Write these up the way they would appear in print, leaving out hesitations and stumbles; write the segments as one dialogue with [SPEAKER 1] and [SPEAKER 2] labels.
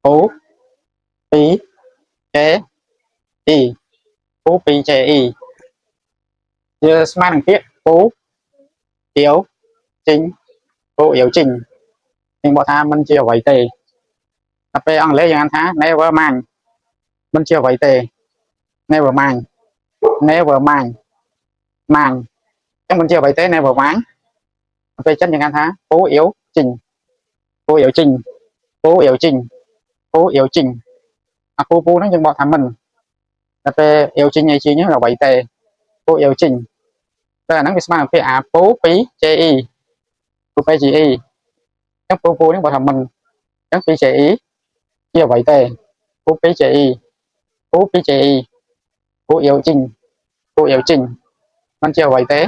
[SPEAKER 1] 不 2 J E 不 比 介意 វាស្មើនឹងពាក្យ 不要緊 不要緊 យើងបកថាមិនជាអ្វីទេដល់ពេលអង់គ្លេសយើងអានថា never mind មិនជាអ្វីទេ never mind, never mind, mind ចឹងមិនជាអ្វីទេ never mind ដល់ពេលចិនយើងអានថា 不要緊 不要緊 不要緊 不要緊 អា 不 不 ហ្នឹងយើងបកថាមិនដល់ពេល要緊អីជាងហ្នឹងអ្វីទេ 不要緊 តែអាហ្នឹងវាស្មើនឹងពាក្យអា 不 比 介意 不比介意 ចឹង 不 不 ហ្នឹងបកថាមិនចឹង 比介意 ជាអ្វីទេ 不比介意 不比介意 不要緊 不要緊 មិនជាអ្វីទេ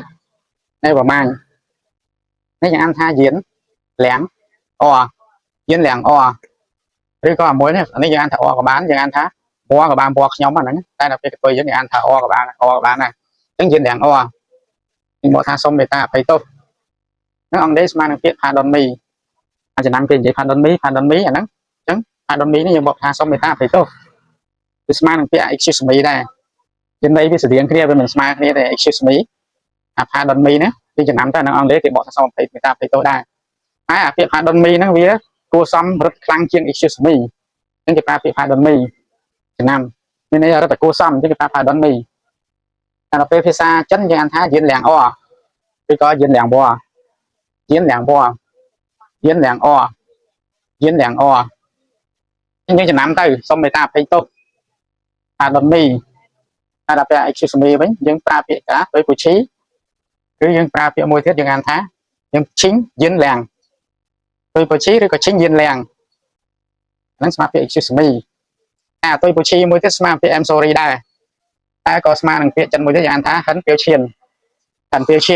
[SPEAKER 1] never mind នេះយើងអានថា 原諒我 原諒我 ឬក៏អាមួយនេះអានេះយើងអានថា 我 ក៏បានយើងអានថា វក៏បានវខ្ញុំអាហ្នឹងតែដល់ពេលកតុយយើងអានថា អ ក៏បានអក៏បានដែរអញ្ចឹង 原諒我 យើងបកថាសុំមេត្តាអភ័យទោសហ្នឹងអង់គ្លេសស្មើនឹងពាក្យ pardon me អាចចំណាំគេនិយាយ pardon me, pardon me អាហ្នឹងអញ្ចឹង pardon me នេះយើងបកថាសុំមេត្តាអភ័យទោសវាស្មើនឹងពាក្យ excuse me ដែរជាន័យវាស្តៀងគ្នាវាមិនស្មើគ្នាទេ excuse me អា pardon me ណាវាចំណាំតែនៅអង់គ្លេសគេបកថាសុំអភ័យមេត្តាអភ័យទោសដែរហើយអាពាក្យ pardon me ហ្នឹងវាគួរសមរឹតខ្លាំងជាង excuse me អញ្ចឹងគេប្រើពាក្យ pardon me ចំណាំមានន័យរឹតតែគួរសមអញ្ចឹងគេប្រើ pardon me តែដល់ពេលភាសាចិនយើងអានថា原諒我 ឬក៏原諒我 原諒我 原諒我 原諒我 យើងចំណាំទៅសុំមេត្តាអភ័យទោស pardon me តែដល់ពេល excuse me វិញយើងប្រើពាក្យថា对不起 គឺយើងប្រើពាក្យមួយទៀតយើងអានថាយើង 請原諒 对不起 ឬក៏ 請原諒 ហ្នឹងស្មើពាក្យ excuse me អា 对不起 មួយទៀតស្មើពាក្យ I'm sorry ដែរតែក៏ស្មើនឹងពាក្យចិនមួយទៀតយើងអានថា 很抱歉 很抱歉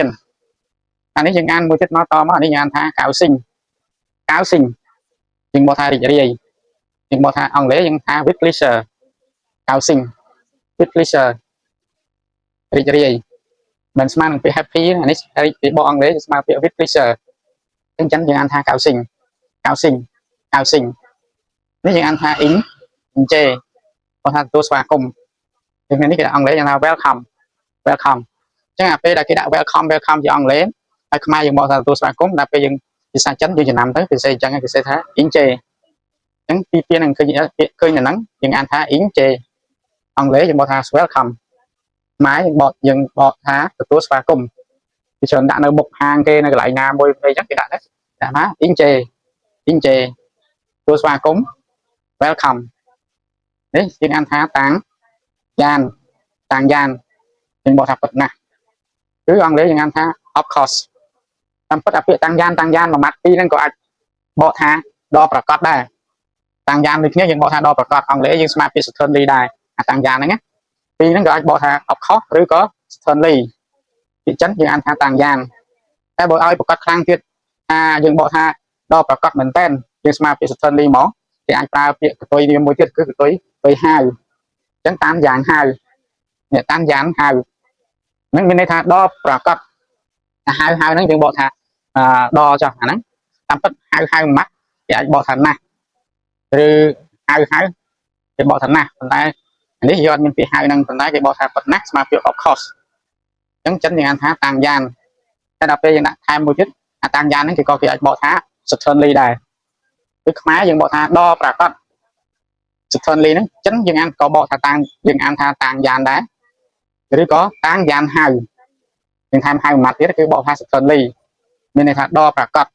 [SPEAKER 1] អានេះយើងអានមួយទៀតមកតមកអានេះយើងអានថា 高興 高興 យើងបកថារីករាយយើងបកថាអង់គ្លេសយើងថា with pleasure 高興 with pleasure រីករាយមិនស្មើនឹងពាក្យ happy អានេះរីកពីបកអង់គ្លេសស្មើពាក្យ with pleasure អញ្ចឹងយើងអានថា 高興 高興 高興 នេះយើងអានថា 迎 迎接 បកថាទទួលស្វាគមន៍ជាងនេះគេអង់គ្លេសយើងថា welcome, welcome អញ្ចឹងអាពេលដែលគេដាក់ welcome, welcome ជាអង់គ្លេសហើយខ្មែរយើងបកថាទទួលស្វាគមន៍ដល់ពេលយើងភាសាចិនយើងចំណាំទៅពិសេសអញ្ចឹងពិសេសថា 迎接 អញ្ចឹងពីពាក្យហ្នឹងឃើញពាក្យឃើញនៅហ្នឹងយើងអានថា 迎接 អង់គ្លេសយើងបកថា welcome ខ្មែរយើងបកយើងបកថាទទួលស្វាគមន៍គេច្រើនដាក់នៅមុខហាងគេនៅកន្លែងណាមួយអីចឹងគេដាក់ទៅដាក់ថា 迎接 迎接 ទទួលស្វាគមន៍ welcome នេះយើងអានថា 當然 當然 យើងបកថាពិតណាស់គឺអង់គ្លេសយើងអានថា of course តាមពិតអាពាក្យ 當然 當然 មួយម៉ាត់ពីរហ្នឹងក៏អាចបកថាដ៏ប្រកបដែរ 當然 ដូចគ្នាយើងបកថាដ៏ប្រកបអង់គ្លេសយើងស្មើពាក្យ certainly ដែរអា 當然 ហ្នឹងណាពីរហ្នឹងក៏អាចបកថា of course ឬក៏ certainly ពាក្យចិនយើងអានថា 當然 តែបើឲ្យប្រកបខ្លាំងទៀតថាយើងបកថាដ៏ប្រកបមែនតែនយើងស្មើពាក្យ certainly ហ្មងគេអាចប្រើពាក្យកតុយនេះមួយទៀតគឺកតុយតុយហៅអញ្ចឹង當然ហៅនេះ 當然ហៅហ្នឹងមានន័យថាដ៏ប្រកបហៅហៅហ្នឹងយើងបកថាអឺដចុះអាហ្នឹងតាមពិតហៅហៅមួយម៉ាត់គេអាចបកថាណាស់ឬហៅហៅគេបកថាណាស់ប៉ុន្តែអានេះយកអត់មានពាក្យហៅហ្នឹងប៉ុន្តែគេបកថាប៉ុណ្ណាស់ស្មើពាក្យ of course អញ្ចឹងចិនយើងអានថា 當然 តែដល់ពេលយើងដាក់ថែមមួយទៀតអា 當然 ហ្នឹងគេក៏គេអាចបកថា certainly ដែរគឺខ្មែរយើងបកថាដ៏ប្រកប certainly ហ្នឹងចិនយើងអានក៏បកថា 當 យើងអានថា 當然 ដែរឬក៏ 當然ហៅយើងថែមហៅមួយម៉ាត់ទៀតគឺបកថា certainly មានន័យថាដ៏ប្រកប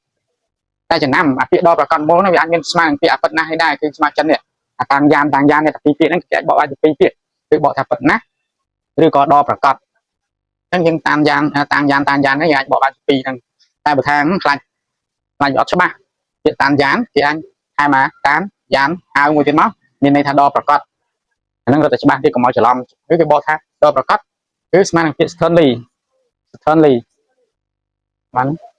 [SPEAKER 1] តែចំណាំអាពាក្យដ៏ប្រកបមុនហ្នឹងវាអាចមានស្មើនឹងពាក្យអាពិតណាស់ឯដែរគឺស្មើចិននេះអា 當然 當然 នេះតែពីរពាក្យហ្នឹងគេអាចបកបានជាពីរពាក្យគឺបកថាពិតណាស់ឬក៏ដ៏ប្រកបអញ្ចឹងយើងតាមយ៉ាងតាមយ៉ាងតាមយ៉ាងហ្នឹងយើងអាចបកបានជាពីរហ្នឹងតែបើថាខ្លាចខ្លាចអត់ច្បាស់ពាក្យ 當然 គេអាចថែមអា 當然ហៅមួយទៀតមកមានន័យថាដ៏ប្រកបអាហ្នឹងរត់តែច្បាស់ទៀតកុំឲ្យច្រឡំឬគេបកថាដ៏ប្រកបគឺស្មើនឹងពាក្យ certainly, certainly បាន។